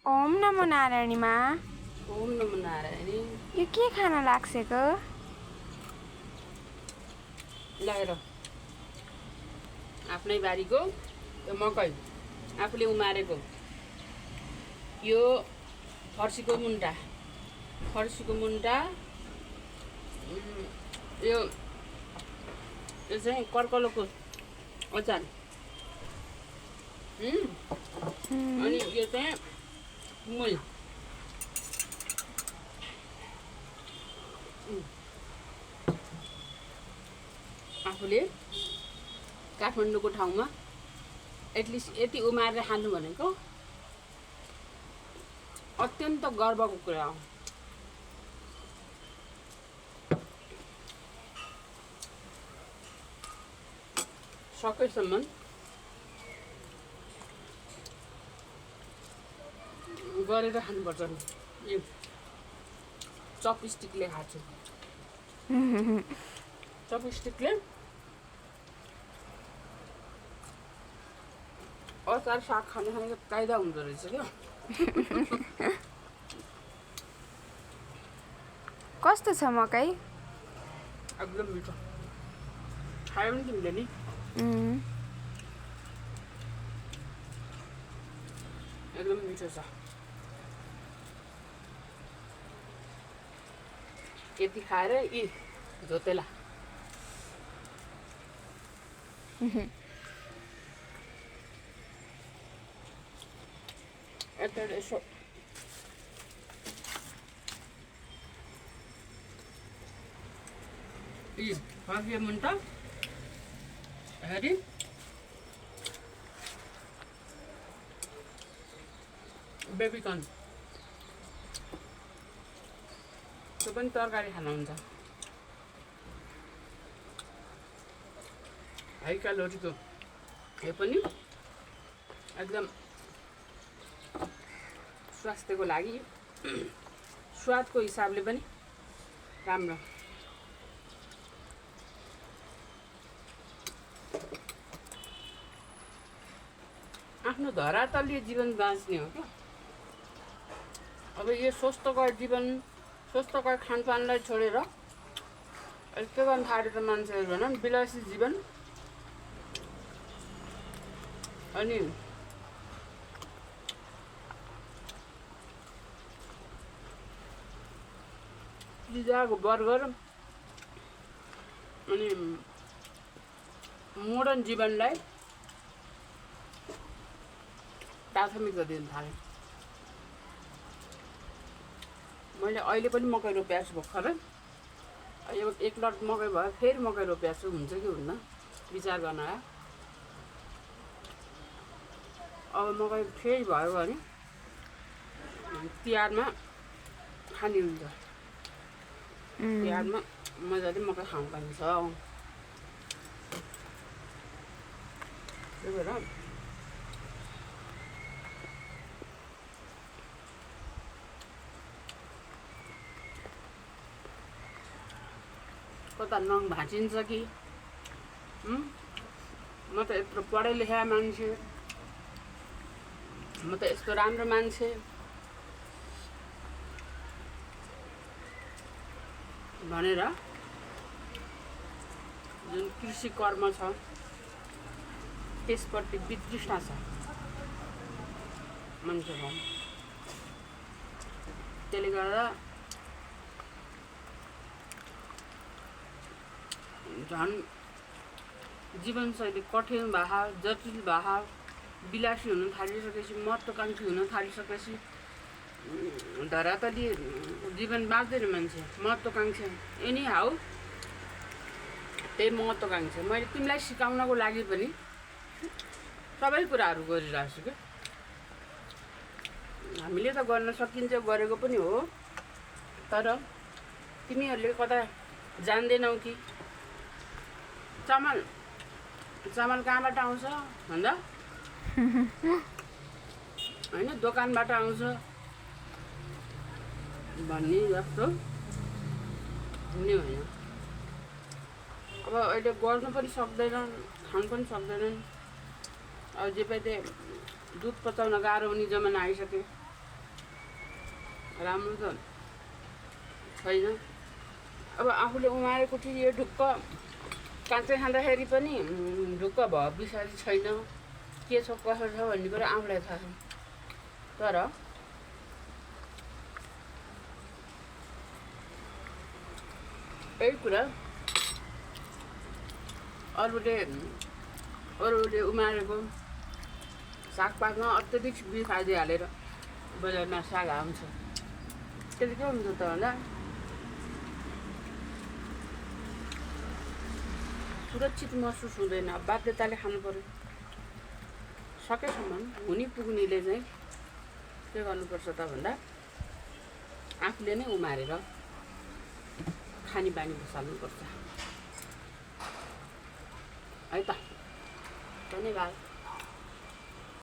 ओम नमो नारायणीमा ओम नमो नारायणी यो के खाना लाग्सेको लगाएर आफ्नै बारीको यो मकै आफूले उमारेको यो फर्सीको मुन्टा यो यो चाहिँ कर्कलोको अचार अनि यो चाहिँ मूल आफूले काठमाडौँको ठाउँमा एटलिस्ट यति उमारेर खानु भनेको अत्यन्त गर्वको कुरा हो। सकेसम्म गरेर खानुपर्छ। यो चपस्टिकले खान्छु। चपस्टिकले अचार साग खाने खानेको कायदा हुँदो रहेछ क्या। कस्तो छ मकै एकदम मिठो खायो भने तिमीले नि एकदम मिठो छ। यति खाएर यी झोतेला यता यसो यी फर्कियो मुन्टा हेरी बेबीकर्न त्यो पनि तरकारी खाना हुन्छ। हाई क्यालोरीको यो पनि एकदम स्वास्थ्यको लागि स्वादको हिसाबले पनि राम्रो। आफ्नो धरातलीय जीवन बाँच्ने हो क्या। अब यो स्वस्थकर जीवन स्वस्थकर खानपानलाई छोडेर के गर्न थाल्यो त मान्छेहरू भनौँ विलासी जीवन। अनि पिज्जाको बर्गर अनि मोडर्न जीवनलाई प्राथमिकता दिन थालेँ। मैले अहिले पनि मकै रोपेको छु भर्खरै। यो एक लट मकै भयो फेरि मकै रोपेको छु हुन्छ कि हुन्न विचार गर्न आयो। अब मकै फेरि भयो भने तिहारमा खाने हुन्छ। तिहारमा मजाले मकै खानु पाइन्छ। त्यही भएर कता नङ भाँचिन्छ कि म त यत्रो पढे लेखा मान्छे म त यस्तो राम्रो मान्छे भनेर जुन कृषि कर्म छ त्यसप्रति वितृष्णा छ मान्छेको। त्यसले गर्दा झन् जीवनशैली कठिन भए जटिल भए विलासी हुन थालिसकेपछि महत्त्वकाङ्क्षी हुन थालिसकेपछि धरातली जीवन बाँच्दैन मान्छे। महत्त्वकाङ्क्षा एनी हाउ त्यही महत्त्वकाङ्क्षा। मैले तिमीलाई सिकाउनको लागि पनि सबै कुराहरू गरिरहेको छु क्या। हामीले त गर्न सकिन्छ गरेको पनि हो तर तिमीहरूले कता जान्दैनौ कि चामल कहाँबाट आउँछ भन्दा होइन दोकानबाट आउँछ भन्ने जस्तो हुने होइन। अब अहिले गर्नु पनि सक्दैनन् खानु पनि सक्दैनन्। अब जे पाए दुध पचाउन गाह्रो हुने जमाना आइसक्यो। राम्रो त छैन। अब आफूले उमारेको चिज यो ढुक्क काँचै खाँदाखेरि पनि ढुक्क भयो बिसारी छैन, के छ कसो छ भन्ने कुरो आफूलाई थाहा छ। तर यही कुरा अरूले उमारेको सागपातमा अत्यधिक बिख आदि हालेर बजारमा साग आउँछ, त्यसले के हुन्छ त भन्दा सुरक्षित महसुस हुँदैन, बाध्यताले खानु पर्यो। सकेसम्म हुने पुग्नेले चाहिँ के गर्नुपर्छ त भन्दा आफूले नै उमारेर खाने बानी बसाल्नुपर्छ है त। धन्यवाद।